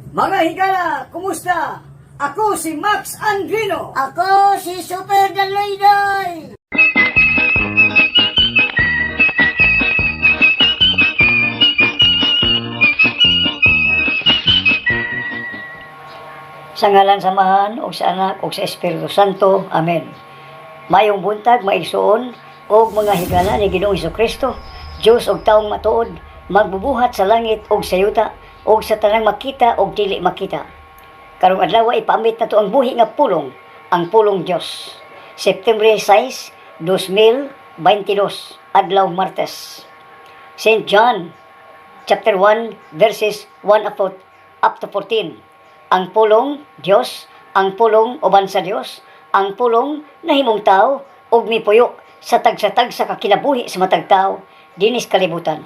Mga higala, kumusta? Ako si Max Andrino. Ako si Super Daloydoy! Sa ngalan sa Amahan, ug sa Anak, ug sa Espiritu Santo. Amen. Mayong buntag, maigsuon, ug mga higala ni Ginoong Kristo, Diyos ug taong matuod, magbubuhat sa langit ug sa yuta, ug sa tanang makita ug dili makita. Karong adlaw ipaambit nato ang buhi nga pulong, ang pulong Dios. September 6, 2022, adlaw Martes. St. John chapter 1 verses 1 up to 14. Ang pulong Dios, ang pulong uban sa Dios, ang pulong nahimong tao ug mipuyo sa tagsa-tagsa ka kinabuhi sa matag tao dinis kalibutan.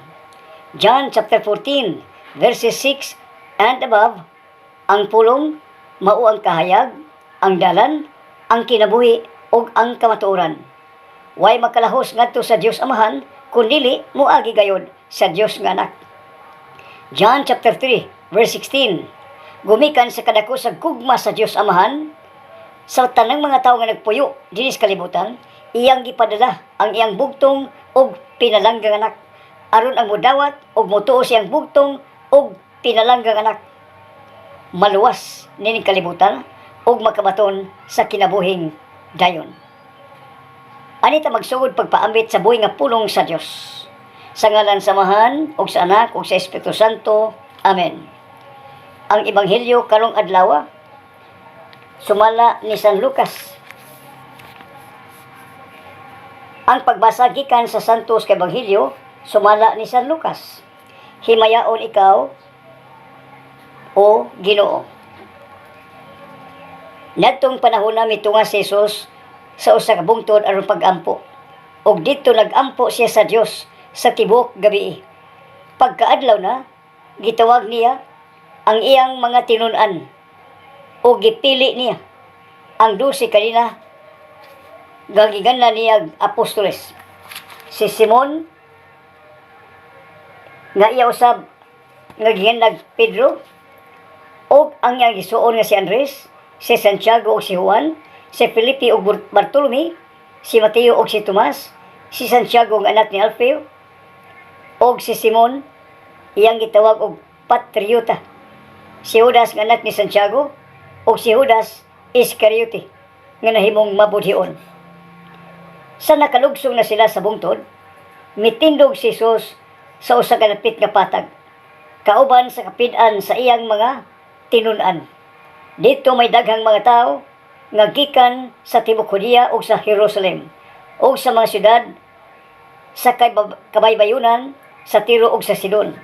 John chapter 14 verses 6 and above, ang pulong mao ang kahayag, ang dalan, ang kinabuhi ug ang kamatuoran. Way makalahos ngadto sa Dios Amahan kun dili moagi gayod sa Dios nga Anak. John chapter 3 verse 16. Gumikan sa kadako sa gugma sa Dios Amahan sa tanang mga tawo nga nagpuyo dinhi sa kalibutan, iyang gipadala ang iyang bugtong ug pinalanggang Anak aron ang mudawat ug motuo siyang bugtong ug pinalanggang Anak maluwas nining kalibutan ug makabaton sa kinabuhing dayon. Anita magsugod pagpaambit sa buhi nga pulong sa Dios. Sa ngalan sa Amahan ug sa Anak ug sa Espiritu Santo. Amen. Ang Ebanghelyo karong adlaw sumala ni San Lucas. Ang pagbasa gikan sa Santos kay Ebanghelyo sumala ni San Lucas. Himayaon ikaw, o Ginoo. Nadtong panahon na mitunga si Jesus sa usa ka bungtod aron pag-ampo. Ug didto nag-ampo siya sa Dios sa tibuok gabi. Pagkaadlaw na, gitawag niya ang iyang mga tinun-an ug gipili niya ang 12 kanila nga giganlan niya apostoles. Si Simon nga iya usab nga giganlag Pedro, ug ang iyang igsuon nga si Andres, si Santiago ug si Juan, si Felipe ug Bartolome, si Mateo ug si Tomas, si Santiago nga anak ni Alfeo, ug si Simon iyang gitawag og Patriota, si Judas nga anak ni Santiago, ug si Judas Iscariote nga nahimong mabudhion. Sa nakalugsong na sila sa bungtod, mitindog si Jesus sa usa ka dapit nga patag, kauban sa kapid-an sa iyang mga tinun-an. Didto may daghang mga tao nga gikan sa tibuok Judea ug sa Jerusalem ug sa mga syudad sa kabaybayunan sa Tiro ug sa Sidon.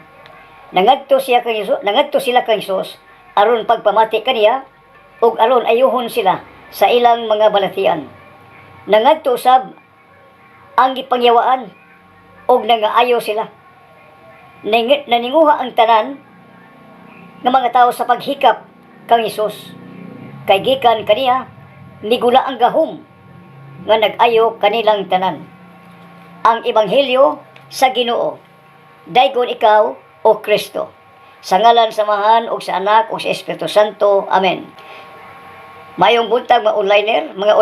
Nangadto sila kang Jesus aron pagpamati kaniya ug aron ayuhon sila sa ilang mga balatian. Nangadto usab ang gipangyawaan ug nangaayo sila. Naninguha ang tanan nga mga tao sa paghikap kang Hesus. Kay gikan kaniya nigula ang gahom nga nag-ayo kanilang tanan. Ang Ebanghelyo sa Ginoo. Daygon ikaw, o Kristo. Sa ngalan sa Amahan ug sa Anak ug sa Espiritu Santo. Amen. Mayong buntag, mga onliner, mga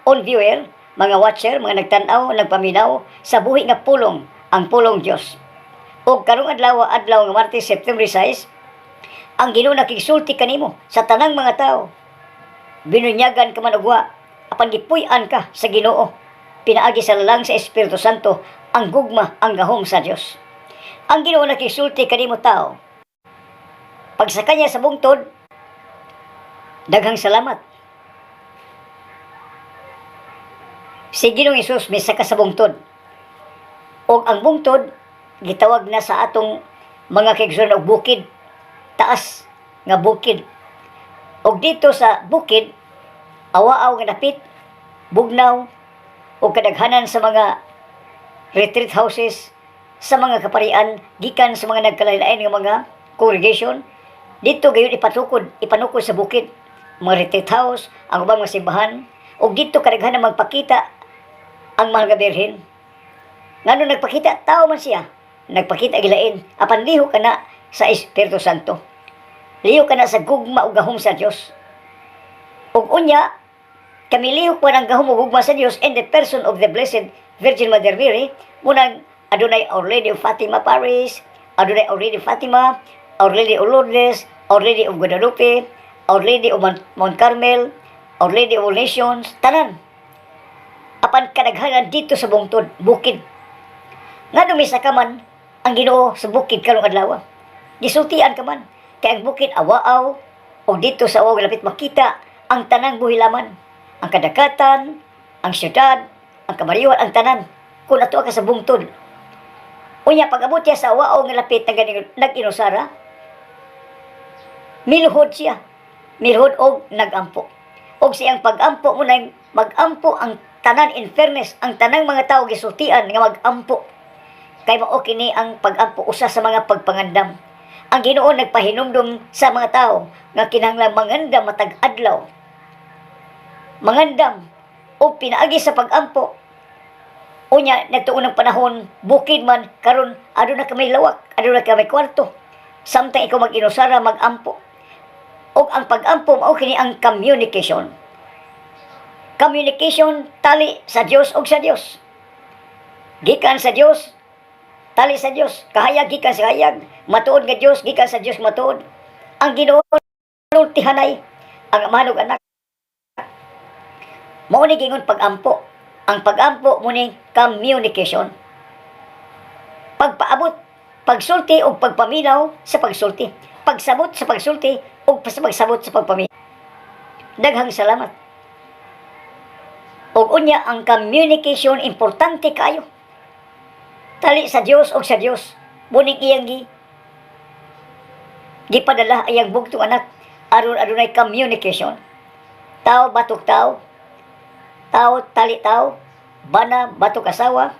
on viewer, mga watcher, mga nagtan-aw, nagpaminaw sa buhi nga pulong, ang pulong Dios. Ug karong adlaw, adlaw nga Martes, September 6, ang Ginoo nakigsulti kanimo sa tanang mga tao. Binunyagan ka man og wa, apan gipuy-an ka sa Ginoo. Pinaagi sa lalang sa Espiritu Santo, ang gugma, ang gahom sa Dios. Ang Ginoo nakigsulti kanimo, tao. Pagsaka niya sa bungtod, daghang salamat. Si Ginoong Hesus misaka sa bungtod. Og ang bungtod gitawag na sa atong mga kaigsuonan og bukid, taas nga bukid. Og dito sa bukid, awa-aw nga dapit, bugnaw, og kadaghanan sa mga retreat houses sa mga kaparian gikan sa mga nagkalain nga mga congregation dito gayud ipatukod, ipanukod sa bukid mga retreat house, ang ubang mga simbahan. Ug dito kadaghanan magpakita ang Mahal nga Birhen. Ngano nagpakita? Tao man siya, nagpakita gilain, apan liho kana sa Espiritu Santo. Lihok ka na sa gugma ug gahom sa Dios. Ug unya, kami lihok pa ng gahom ug gugma sa Dios in the person of the Blessed Virgin Mother Mary, munang adunay Our Lady of Fatima Parish, adunay Our Lady of Fatima, Our Lady of Lourdes, Our Lady of Guadalupe, Our Lady of Mount Carmel, Our Lady of All Nations, tanan. Apan kadaghanan dito sa bungtod, bukid. Nga misa ka man ang Ginoo sa bukid karong adlaw? Gisultian ka man. Kay ang bukid awaaw, o dito sa awaaw lapit makita ang tanang buhilaman. Ang kadagatan, ang syudad, ang kamariyuan, ang tanan. Kung ato ka sa bungtod. Unya, pag-abot niya sa awaaw nga lapit nag-inusara, miluhod siya. Miluhod og nagampo. Og siyang pag-ampo mo na mag-ampo ang tanan, in fairness, ang tanang mga tao gisultian nga mag-ampo. Kay mao kini ang pag-ampo, usa sa mga pagpangandam. Ang Ginoo nagpahinumdum sa mga tao nga kinahanglan mangandam matag adlaw. Mangandam o pinaagi sa pag-ampo. Unya, nagtuon ng panahon, bukid man, karon aduna kami lawak, aduna kami kwarto. Samtang ikaw mag-inusara, mag-ampo. Og ang pag-ampo mao kini ang communication. Communication tali sa Dios og sa Dios. Gikan sa Dios, tali sa Dios. Kahayag gikan sa kahayag, matuod nga Dios gikan sa Dios matuod. Ang Ginoo tihanay ang Amahan ug Anak. Mao ni gingon pag-ampo. Ang pag-ampo mo ni communication. Pagpaabot, pagsulti o pagpaminaw sa pagsulti. Pagsabot sa pagsulti o sa pagsabot sa pagpaminaw. Daghang salamat. Og unya, ang communication importante kayo. Tali sa Dios og sa Dios. Muning iyang gipadala ayang bugtong anak aron adunay communication. Tao batok tao, tao tali tao, bana batok asawa,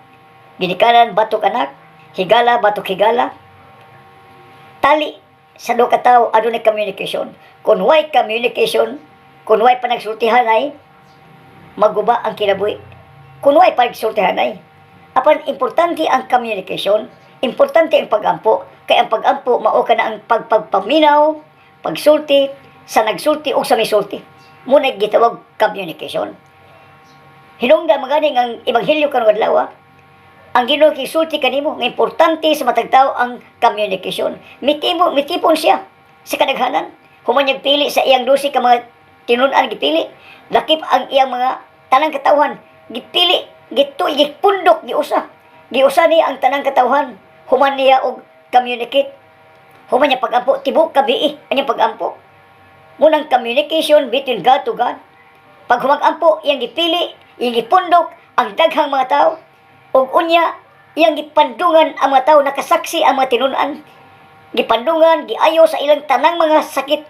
ginikanan batok anak, higala batok higala. Tali sa duha ka tawo adunay communication. Kung way communication, kung way panagsultihan ay maguba ang kinabuhi. Kung way panagsultihan ay. Apan importante ang communication, importante ang pag-ampo, kay ang pag-ampo mao ka na ang pagpagpaminaw, pagsulti sa nagsulti o sa misulti. Muna gitawag communication. Hinungdan magani ang ebanghelyo karong adlaw. Ang Ginoo gisulti kanimo nga importante sa matag tao ang communication. Mitimo mitipon siya sa kadaghanan. Human niyang pili sa iyang 12 ka mga tinun-an gipili. Lakip ang iyang mga tanang katawhan gipili, gitu gipundok, giusa. Giusa niya ang tanang katawhan. Human niya og communicate. Human niya pag-ampo, tibok gabii ang iyang pag-ampo. Munang communication between God to God. Pag humagampo, iyang gipili, iyang gipundok ang daghang mga tao. Ug unya, iyang gipandungan ang mga tao, nakasaksi ang mga tinun-an. Gipandungan, giayo sa ilang tanang mga sakit.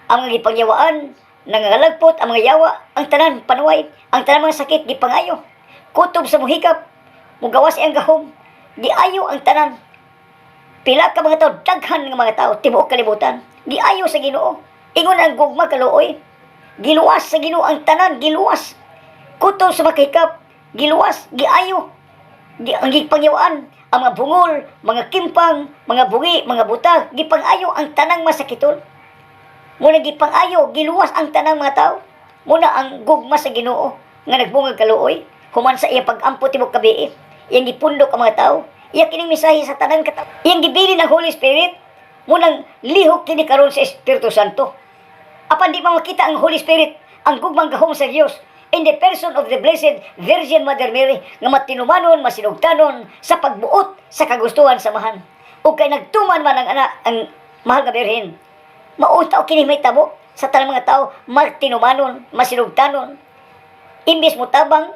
Ang mga gipangyawaan, nangangalagpot, ang mga yawa, ang tanan panuway, ang tanang mga sakit, gipangayo. Kutob sa muhikap, mugawas iyang gahom, giayo ang tanan. Pila ka mga tao, daghan nga mga tao, tibuok kalibutan. Giayo sa Ginoo. Ingon ang gugma kaluoy. Giluwas sa Ginoo ang tanan, giluwas. Kutob sa makahikap, giluwas, giayo. Ang gipangyawaan, ang mga bungol, mga kimpang, mga bungi, mga buta, gipangayo ang tanang masakiton. Muna gipangayo, giluwas ang tanang mga tao. Muna ang gugma sa Ginoo nga nagbungag kaluoy. Human sa iya pag-ampo tibok gabii, iyang gipundok ang mga tao. Iya kining mensahe sa tanang katao. Iyang gibilin ang Holy Spirit. Munang lihok kini karon sa Espiritu Santo. Apan di man makita ang Holy Spirit, ang gugmang gahom sa Dios in the person of the Blessed Virgin Mother Mary nga matinumanon, masinugtanon sa pagbuot sa kagustuhan sa Amahan. O kay nagtuman man ang anak, ang mahal nga Birhen. Mauta o kini may tabo sa tanang mga tao, magtinumanon, masinugtanon. Imbis mo tabang,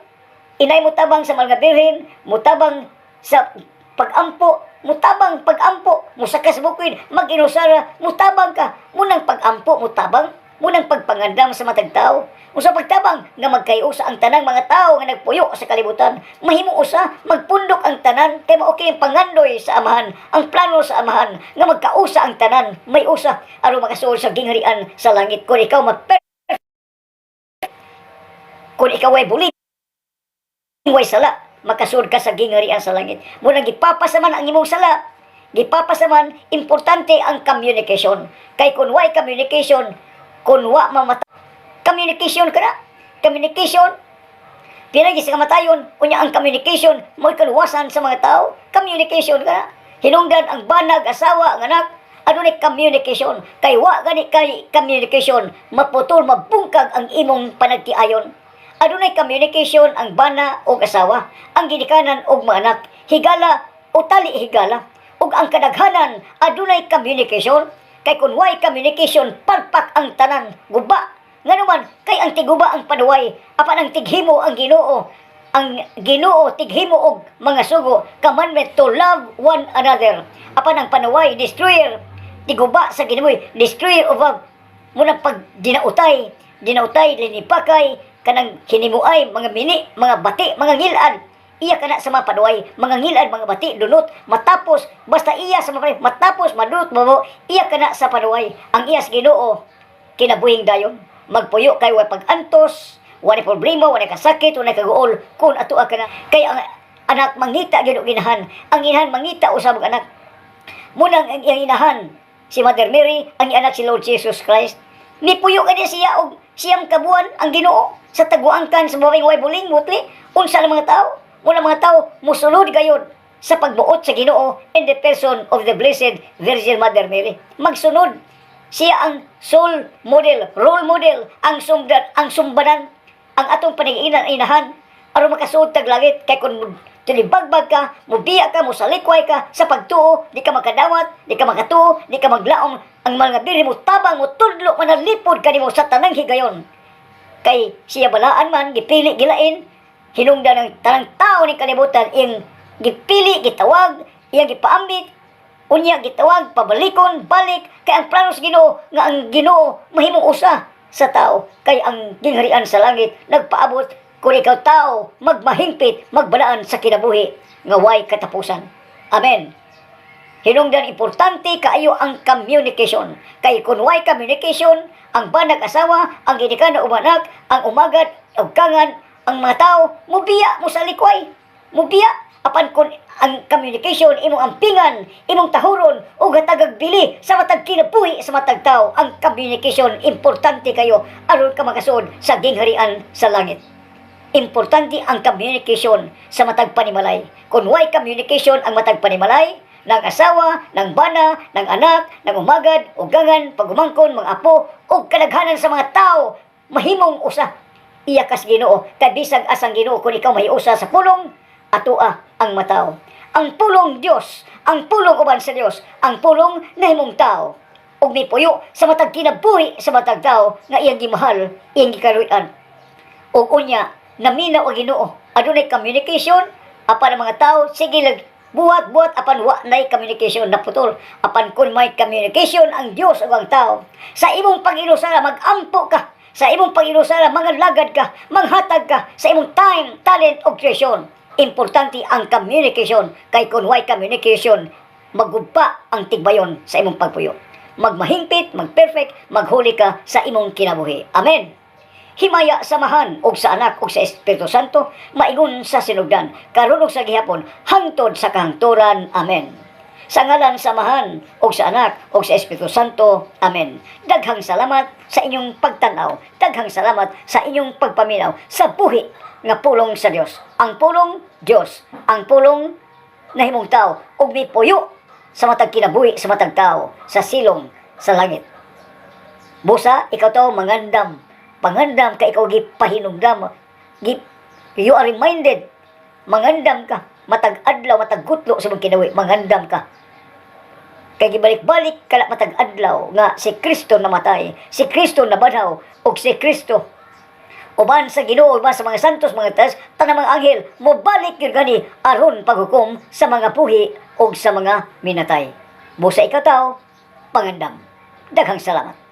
inay mo tabang sa mga birhen, mutabang sa pag-ampo, mutabang pag-ampo, musaka sa bukid, mag-inusara, mutabang ka, munang pag-ampo, mutabang, munang pagpangandam sa matag tao. Usa pagtabang nga magkayusa ang tanang mga tao nga nagpuyo sa kalibutan. Mahimo usa magpundok ang tanan kay mao kini pangandoy sa Amahan, ang plano sa Amahan nga magkausa ang tanan, may usa aron makasuol sa gingharian sa langit. Kung ikaw ay bulig, way sala, makasuod ka sa gingharian sa langit. Munang gipapasaman ang imong sala, Gipapasaman, importante ang communication. Kay kung way communication, kung wa mamata, communication ka na. Communication, pinagi sa kamatayon, unya ang communication, mo'y kaluwasan sa mga tao. Communication ka na. Hinungdan ang banag, asawa, ang anak, adunay communication. Kay wa gani kay communication, maputol, mabungkag ang imong panagtiayon. Adunay communication ang bana og asawa, ang ginikanan og mga anak, higala o tali higala, ug ang kadaghanan adunay communication. Kay kun way communication, palpak ang tanan, guba. Nganuman, kay ang tiguba ang panuway, apan ang tighimo ang Ginoo. Ang Ginoo tighimo og mga sugo, commandment to love one another. Apan ang panuway, destroyer, tiguba sa Ginoo, destroyer of love. Muna pag dinautay, dinautay, linipakay, kanang hinimuay, mga mini, mga bati, mga ngilad, iya kana sa mga panuway, mga ngilad, mga bati, dunot, matapos, basta iya sa mga panuway, matapos, madunot, mamo, iya kana sa panuway. Ang iya sa Ginoo, kinabuhing dayon. Magpuyo kay way pag-antos, wala problema, wala kasakit, wala kaguol, kung ato ka na. Kay ang anak mangita gyud og inahan, ang inahan mangita usab og anak. Munang ang iyang inahan, si Mother Mary, ang iyang anak si Lord Jesus Christ. Nipuyo kani siya og 9 ka buwan ang Ginoo sa taguangkan sa babaeng way buling mutli. Unsa ang mga tao? Muna mga tao musulod gayud sa pagbuot sa Ginoo in the person of the Blessed Virgin Mother Mary. Magsunod siya ang sole model, role model, ang sumdan, ang sumbanan, ang atong panigiinan inahan aron makasuod tag langit. Kay kun tunibagbag ka, mubiya ka, musalikway ka sa pagtuo, di ka makadawat, di ka makatuo, di ka maglaom, ang mga diri mo tabang mo tudlo manalipod kanimo sa tanang higayon. Kay siya balaan man, gipili gilain, hinungdan ng tanang tao ni kalibutan, iyang gipili, gitawag, iyang gipaambit, unya gitawag, pabalikon, balik, kay ang plano sa Ginoo nga ang Ginoo mahimong usa sa tao. Kay ang gingharian sa langit nagpaabot kung ikaw tao magmahingpit, magbalaan sa kinabuhi nga way katapusan. Amen. Hinungdan importante kaayo ang communication. Kay kung way communication, ang banag asawa, ang ginikanan ug anak, ang umagad ug kangan, ang mga tao, mubiya mo sa likway. Mubiya apan kun ang communication imong ampingan, imong tahuron ug hatagag bili sa matag kinabuhi sa matag tao, ang communication importante kayo aron ka makasuod sa gingharian sa langit. Importante ang communication sa matag panimalay. Kung way communication ang matag panimalay, ng asawa, ng bana, ng anak, ng umagad, ugangan, pagumangkon, mga apo, ug kadaghanan sa mga tao, mahimong usa. Iya kas Ginoo, kay bisag asang Ginoo kung ikaw mahiusa sa pulong, atoa ang matao. Ang pulong Dios, ang pulong uban sa Dios, ang pulong nahimong tao. Ug mipuyo sa matag kinabuhi sa matag tao nga iyang gimahal, iyang gikaluy-an. Ug unya, naminaw ang Ginoo. Adunay communication apan ang mga tao sige lag buhat-buhat apan wa nay communication, naputol. Apan kung may communication ang Dios ug ang tao, sa imong pag-inusara magampo ka, sa imong pag-inusara mangalagad ka, manghatag ka sa imong time, talent ug creation. Importante ang communication kay kung way communication, magugpa ang tigbayon sa imong pagpuyo. Magmahingpit, magperfect, maghuli ka sa imong kinabuhi. Amen. Himaya sa Amahan ug sa Anak ug sa Espiritu Santo, maingon sa sinugdan, karon ug sa gihapon, hangtod sa kahangturan. Amen. Sa ngalan sa Amahan ug sa Anak ug sa Espiritu Santo. Amen. Daghang salamat sa inyong pagtanaw. Daghang salamat sa inyong pagpaminaw sa buhi nga pulong sa Dios. Ang pulong Dios, ang pulong nahimong tao ug mipuyo sa matag kinabuhi sa matag tao sa silong sa langit. Busa, ikaw to mangandam. Pangandam ka ikaw gipahinumdam. You are reminded. Mangandam ka. Matag adlaw, matag gutlo sa mong kinabuhi. Mangandam ka. Kay gibalik-balik kala matag adlaw nga si Kristo namatay, si Kristo nabanhaw, ug si Kristo uban sa Ginoo, uban sa mga santos, mga tas, tanang mga anghel, mobalik gyud gani aron paghukom sa mga buhi ug sa mga minatay. Busa ikaw tao, pangandam. Daghang salamat.